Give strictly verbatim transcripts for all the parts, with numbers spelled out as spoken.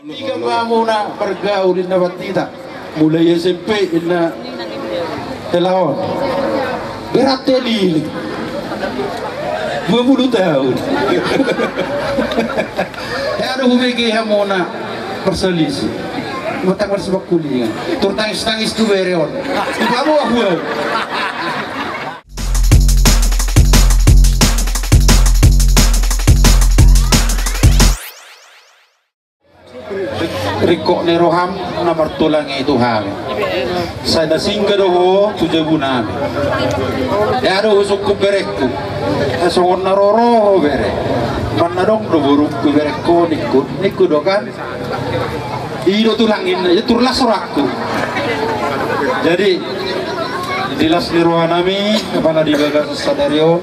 Tiga ma hamuna margaul, ninna Pandita. Mulai S M P, ninna hela on. Berarti lima puluh tahun. Hea do hubege hamuna marsalisi. Matang marsibangkulingan. Turtangis-tangis tu bere on. Ipaboa huau. Ringkot ni roham na martulang i tu hami. Sai na singa do ho tu jabu nami. Hea do husungkun berengku. Ai songon na roro ho bere. Manang adong do borungku, berengku, ningku, ningku do kan. I do tulang, ninna, i turlas rohangku. Jadi di las ni roha nami, apala di bagasan sadari on,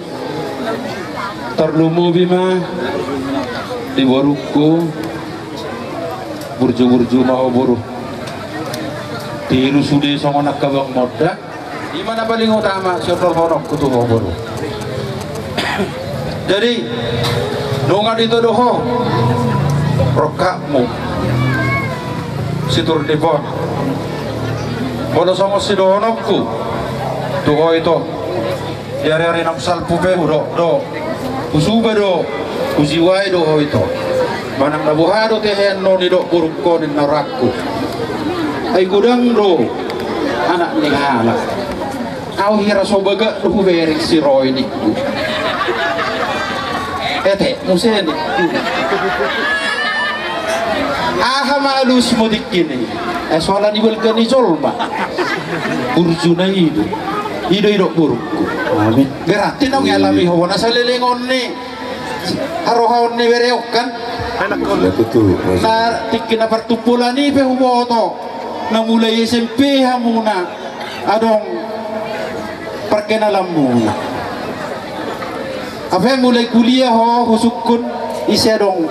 tarlumobi ma di borungku. Burju-burju ma ho boru. Tiru sude songon angka bang monda. I ma na paling utama siondolhononku tu ho boru. Jadi nunga ditodo ho rongkapmu, si Turnip on. Molo songon sidohononku tu ho, ito, di ari-ari naung salpu pe hudok do, husuba do, hujiwai do ho, ito. Manang na boha do tehe annon nidok borungkon, ninna rohangku. Ai godang do anak ni halak. Au hira so bagak do hubereng si Roy, ningku. Ete muse, ningku. Aha ma alusmu tingki i? Ai so ala ni balga ni jolma. Burjuna i do. I do didok borungku. Amin. Berarti naung ialami ho bona salelengon ni harohaon ni bere on kan. Iya, betul. Na tingki na partumpolan i pe huboto na mulai S M P hamuna adong parkenalanmuna. Hape mulai kuliah ho, husungkun ise adong,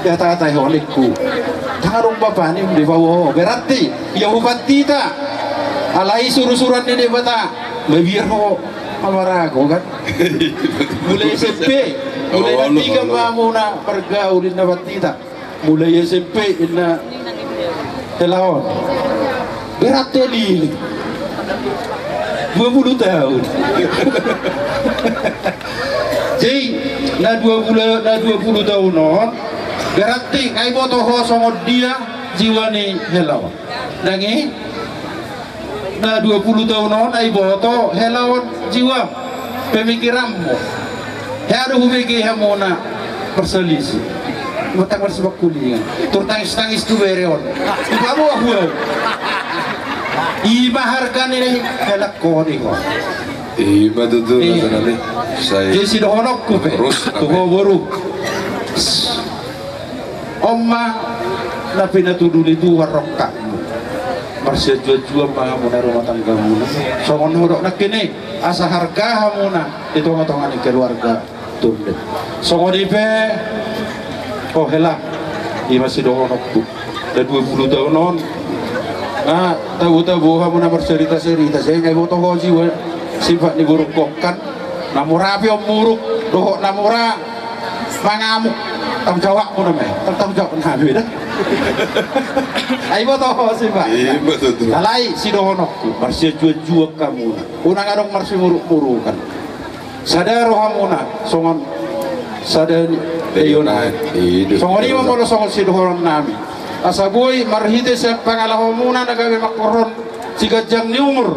dihatahata ho, ningku. Ndang adong bapani, dipaboa ho. Berarti ia hupantita. Alai surusuran ni Debata, mabiar ho, amarago kan. Mulai S M P, mulai na tigor ma hamuna margaul, ninna Pandita. Mulai S M P, ninna hela on. Berarti lima puluh tahun. Jadi na dua puluh, na dua puluh tahun on, berarti nga diboto ho songon dia jiwa ni hela on. Ndang i? Na dua puluh tahun on nga diboto hela on jiwam, pemikiranmu. Hea do hubege hamuna marsalisi. Matang marsibangkulingan. Turtangis-tangis tu bere on. Ipaboa huau. I ma harga ni helangkon i ho. I ma tutu. Jadi sidohononku pe tu ho boru. On ma na pinatudu ni Tuhan rongkapmu. Marsianjuanjuan ma hamuna rumah tanggamuna. Songon hudok nangkin i, asa harga hamuna di tongatonga ni keluarga Turnip. Songon i pe ho hela, i ma sidohononku. Na dua puluh tahun on, na tabo-tabo hamuna marcerita-cerita, sai nga diboto ho jiwa sifat ni borungkon kan. Na mura pe on muruk dohot na mura mangamuk, tanggung jawabmu nama i, tanggung jawab nami da. Ai diboto ho sifat. Alai sidohononku, marsianjuanjuan hamuna. Unang adong marsimurukmurukan. Sada rohamuna songon sada ni daion. Songon i ma molo songon sidohonon nami. Asa boi marhite sian pangalahomuna na gabe mangkorhon siganjang ni umur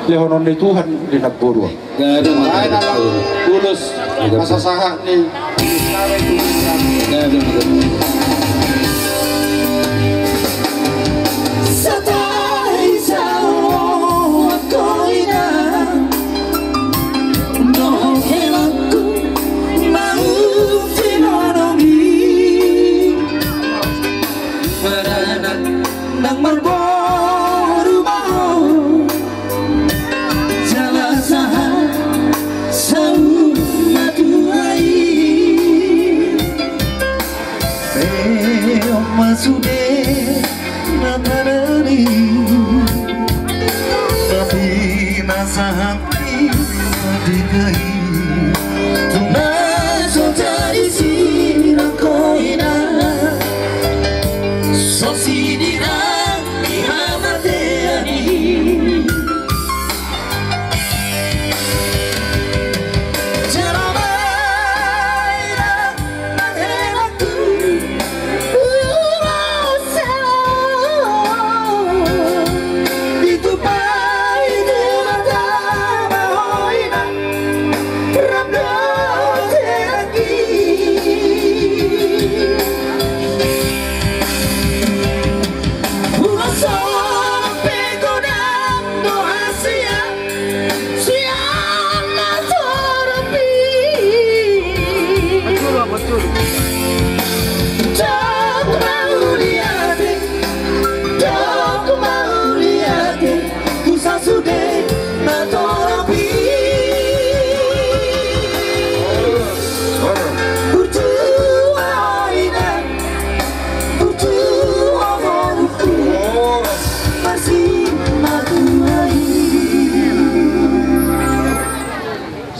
lehonon ni Tuhan di namboru on. Ai nama ulos pasahat ni Nang marboru ma ho jala sahat saur-saur i. Pe on ma sude na tanani, tapi na sahat ni mardeka i. Tung na so jadi sinangkon i na.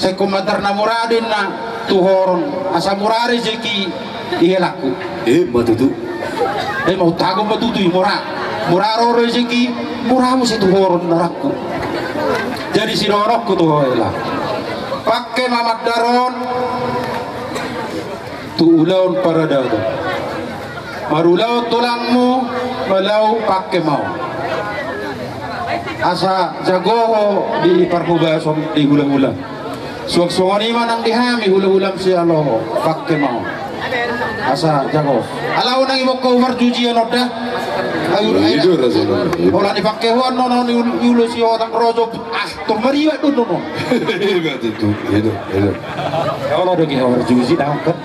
Ingkon mandar na mura do inna tuhoron, asa mura rezeki di helangku. Ima tutu. Ima, untagon ma tutu i, mura. Mura ro rezeki, mura muse tuhoron, inangku. Jadi sidohononku tu ho hela, pangke ma mandar on tu ulaon paradaton. Marulaon tulangmu, molo pangke ma on. Asa jago ho di parhobason, di hulahula. Suang songon i ma nang di hami hulahulam sialoho, pangke ma on. Asa jago. Ala unang iboan ho parjujian on da. Ayo, ayo. Holan dipangke ho annon on di ul-, di ulaon sihotang rojo. Ah, tung mariwat do annon on. Ima tutu. Olo do ho parjuji, daong kan.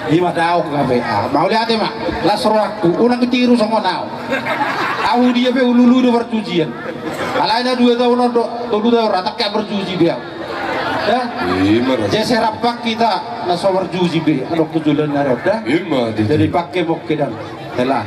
Ima daong hape. Ah, mauliate ma. Las rohangku, unang ditiru songon ahu. Ahu dia pe hulului do parjujian. Alai na dua taon on do, tolu taon on, ndang hea parjuji be ahu. Ima ra. Jadi serap hita na so parjuji be, adong tu joloan na ro da. Ima tutu. Jadi pangke ma on, dang hela.